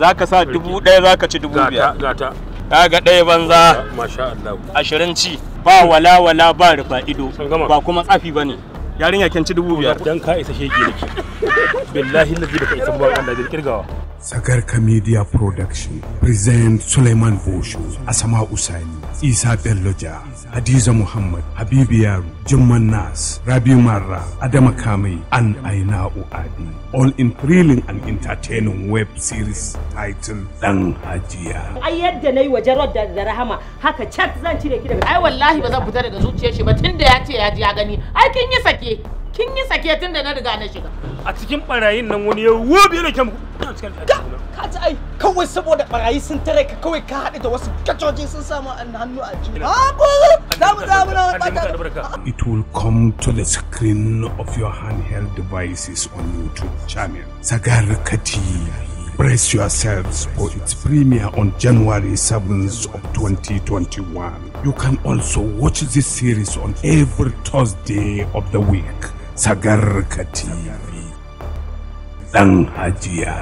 Zaka sa 1000, zaka ci 5000. Gata. Kaga ɗaya banza. Masha Allah. 20 ci. Ba wala wala, ba rufa ido. Sun gama. Ba kuma tsafi bane. Yarinya, kin ci 5000. Dan ka isa shege nake. Billahi lazi baka isa ba, Allah zai kirgawa. Sagarka Media Production present Suleiman Bosho, Asama Usani, Isa Belloja, Hadiza Muhammad, Habibu Yaro, Jimman Nas, Rabi Marra, Adama Kamai, and Aina Uadi. All in thrilling and entertaining web series titled Dan Hajiya. Ai yadda nayi wa Jarod da Rahama haka chat, zan cire ki daga Ai wallahi ba zan fita daga zuciyar shi ba, tunda ya ce ya ji ya gani. Ai kin yi sake, kin yi sake tunda na riga na shiga. A cikin barayin nan wani ya wobe da kyan. Ka ci ai kawai saboda barayi sun tare ka, kawai ka haɗu da wasu gajoji sun samu hannu a jini. Za mu na bata. It will come to the screen of your handheld devices on YouTube channel Sagarka TV. Brace yourselves for its premiere on January 7th of 2021. You can also watch this series on every Thursday of the week. Sagarka TV. Dan Hajiya.